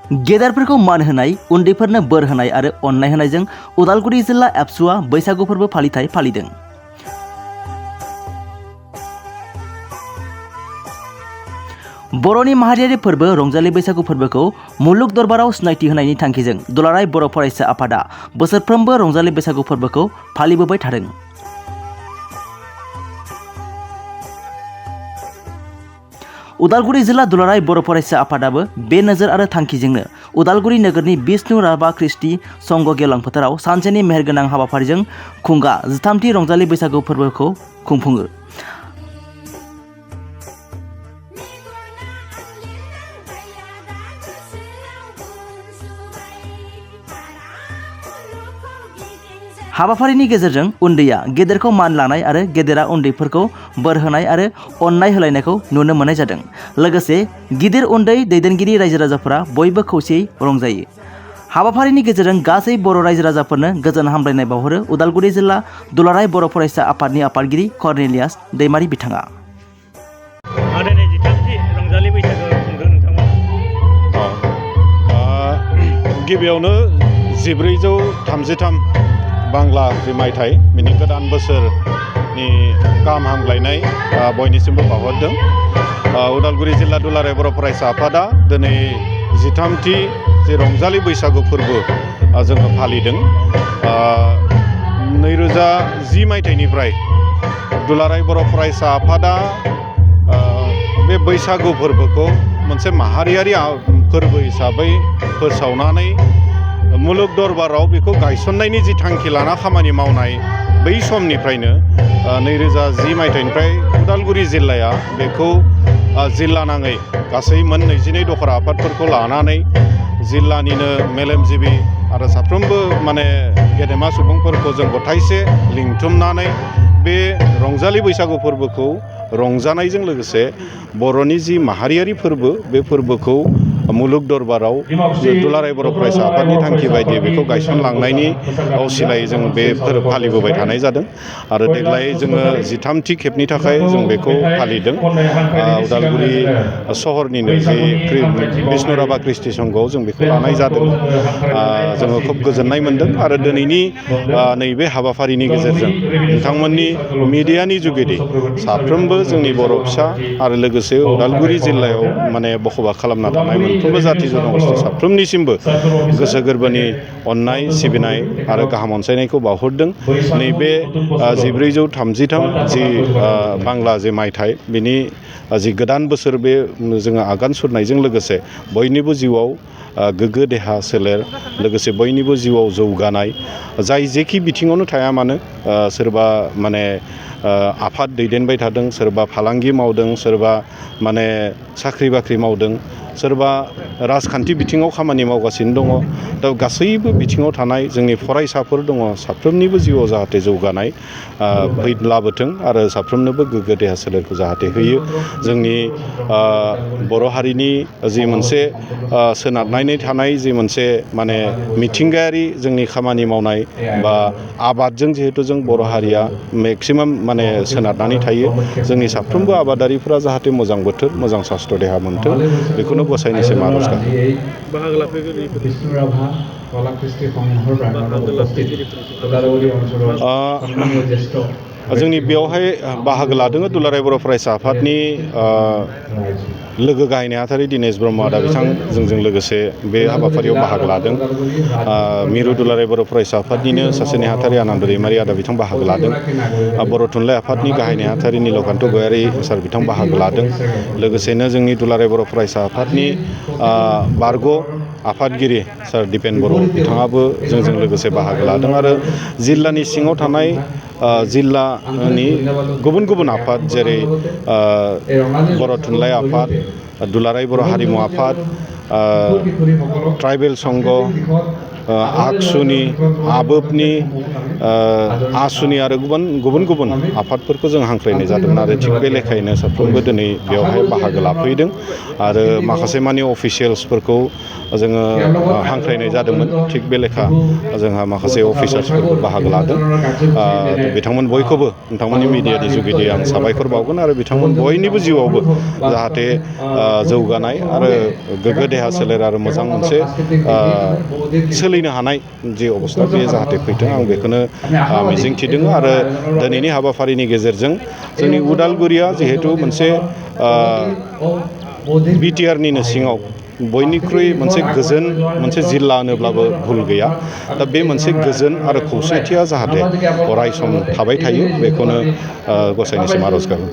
गेदेरफोरखौ मान होनाय, उन्दैफोरनो बोर होनाय आरो अननाय होनायजों उदालगुरि जिल्ला एबसुआ बैसागु फोरबो फालिथाय फालिदों। बर'नि माहारियारि फोरबो रंजालि बैसागु फोरबोखौ मुलुग दरबाराव सिनायथि होनायनि थांखिजों दुलाराय बर' फरायसा आफादा बोसोरफ्रोमबो रंजालि बैसागु फोरबोखौ फालिबोबाय थादों। उदालगुरि जिल्ला दुलाराय बर' फरायसा आफादाबो बे नोजोर आरो थांखिजोंनो उदालगुरि नोगोरनि बिष्णु राभा कृष्टि संघ गेवलां फोथाराव सानसेनि मेहेरगोनां हाबाफारिजों खुंगा 13थि रंजालि बैसागु फोरबोखौ खुंफुङो। हाबाफारिनि गेजेरजों उन्दैया गेदेरखौ मान लानाय आरो गेदेरा उन्दैफोरखौ बोर होनाय आरो अननाय होलायनायखौ नुनो मोननाय जादों। लोगोसे गिदिर उन्दै दैदेनगिरि रायजो राजाफोरा बयबो खौसेयै रंजायो। हाबाफारिनि गेजेरजों गासै बर' रायजो राजाफोरनो गोजोन हामलायनाय बावहरो उदालगुरि जिल्ला दुलाराय बर' फरायसा आफादनि आफादगिरि कर्नेलियास दैमारि बिथाङा। दिनै 13थि रंजालि बैसागो खुंदों नोंथांमोना। गिबियावनो 1433 बांला जि मायथाइ बिनि गोदान बोसोरनि गाहाम हामलायनाय बयनिसिमबो बावहरदों। उदालगुरि जिल्ला दुलाराय बर' फरायसा आफादा दिनै 13थि जे रंजालि बैसागु फोरबो जोङो फालिदों। 2010 मायथाइनिफ्राय दुलाराय बर' फरायसा आफादा बे बैसागु फोरबोखौ मोनसे माहारियारि फोरबो हिसाबै फोसावनानै मुलुग दरबाराव बेखौ गायसननायनि जि थांखि लाना खामानि मावनाय बै समनिफ्रायनो 2010 मायथाइनिफ्राय उदालगुरि जिल्लाया बेखौ जिल्ला नाङै गासै मोन 22 दखरा आफादफोरखौ लानानै जिल्लानिनो मेलेमजिबि आरो साफ्रोमबो गेदेमा सुबुंफोरखौ जों गथायसे लिंथुमनानै बे रंजालि बैसागु फोरबोखौ रंजानायजों लोगोसे बर'नि जि माहारियारि फोरबो बे फोरबोखौ मुलुग दरबाराव दुलाराय बर' फरायसा आफादनि थांखि बायदियै बेखौ गायसनलांनायनि असिलायै जों बे फोरबो फालिबोबाय थानाय जादों। आरो देग्लाय जोङो 13थि खेबनि थाखाय जों बेखौ फालिदों। उदालगुरि सहरनिनो जि बिष्णु राभा कृष्टि संघआव जों बेखौ लानाय जादों। जोङो खोब गोजोननाय मोनदों आरो दिनैनि नैबे हाबाफारिनि गेजेरजों नोंथांमोननि मिडियानि जुगेदि साफ्रोमबो जोंनि बर' फिसा आरो लोगोसे उदालगुरि जिल्लायाव बखबास खालामना थानाय मोनफ्रोमबो जाथि जनगोष्ठि साफ्रोमनिसिमबो गोसो गोरबोनि अननाय सिबिनाय आरो गाहाम अनसायनायखौ बावहरदों। नैबे 1433 जि बांला जि मायथाइ बिनि जि गोदान बोसोर बे जोङो आगान सुरनायजों लोगोसे बयनिबो जिउआव गोग्गो देहा सोलेर लोगोसे बयनिबो जिउआव जौगानाय जाय जेखि बिथिङावनो थाया मानो सोरबा आफाद दैदेनबाय थादों, सोरबा फालांगि मावदों, सोरबा साख्रि बाख्रि मावदों, सोरबा राजखान्थि बिथिङाव खामानि मावगासिनो दङ। दा गासैबो बिथिङाव थानाय जोंनि फरायसाफोर दङ साफ्रोमनिबो जिउआव जाहाथे जौगानाय लाबोथों आरो साफ्रोमनोबो गोग्गो देहा सोलेरखौ जाहाथे होयो। जोंनि बर' हारिनि जि मोनसे सोनारनानै थानाय जि मोनसे मिथिंगायारि जोंनि खामानि मावनाय बा आबादजों जिहेथु जों बर' हारिया मेक्सिमाम सोनारनानै थायो। जोंनि साफ्रोमबो आबादारिफोरा जाहाथे मोजां बोथोर मोजां सास्त्र देहा मोनथों बेखौनो गसाइनिसिम आर'ज गाबो। बाहागो लाफैगिरिफोरनि जोंनि बेयावहाय बाहागो लादों दुलाराय बर' फरायसा आफादनि लोगो गाहाय नेहाथारि दिनेश ब्रह्म आदा बिथां जोंजों लोगोसे बे हाबाफारियाव बाहागो लादों। मिरु दुलाराय बर' फरायसा आफादनिनो सासे नेहाथारि आनन्द दैमारि आदा बिथां बाहागो लादों। बर' थुनलाइ आफादनि गाहाय नेहाथारि नीलकान्त गयारि सार बिथां बाहागो लादों। लोगोसेनो जोंनि दुलाराय बर' फरायसा आफादनि बारग' आफादगिरि सार दिपेन बर' बिथाङाबो जोंजों लोगोसे बाहागो लादों आरो जिल्लानि सिङाव थानाय जिल्लानि गुबुन गुबुन आफाद जेरै बर' थुनलाइ आफाद, दुलाराय बर' हारिमु आफाद, ट्राइबेल संघ, आगसुनि आबोबनि आसुनि आरो गुबुन आफादफोरखौ जों हांख्रायनाय जादोंमोन आरो थिग बे लेखायैनो साफ्रोमबो दिनै बेवहाय बाहागो लाफैदों आरो माखासे मानि अफिसियेल्सफोरखौ जोङो हांख्रायनाय जादोंमोन थिग बे लेखा जोंहा माखासे अफिसार्सफोरबो बाहागो लादों बिथांमोन बयखौबो नोंथांमोननि मिडियानि जुगिदि आं साबायखर बावगोन आरो बिथांमोन बयनिबो जिउआवबो जाहाथे जौगानाय आरो गोग्गो देहा सोलेर आरो मोजां मोनसे सोलिनो हानाय जि अबस्था बेयो जाहाथे फैथों आं बेखौनो मिजिंथिदों आरो दिनैनि हाबाफारिनि गेजेरजों जोंनि उदालगुरिया जिहेथु मोनसे बिटिआरनिनो सिङाव बयनिख्रुइ मोनसे गोजोन मोनसे जिल्ला होनोब्लाबो भुल गैया दा बे मोनसे गोजोन आरो खौसेथिया जाहाथे अराय सम थाबाय थायो बेखौनो गसाइनिसिम आर'ज गाबो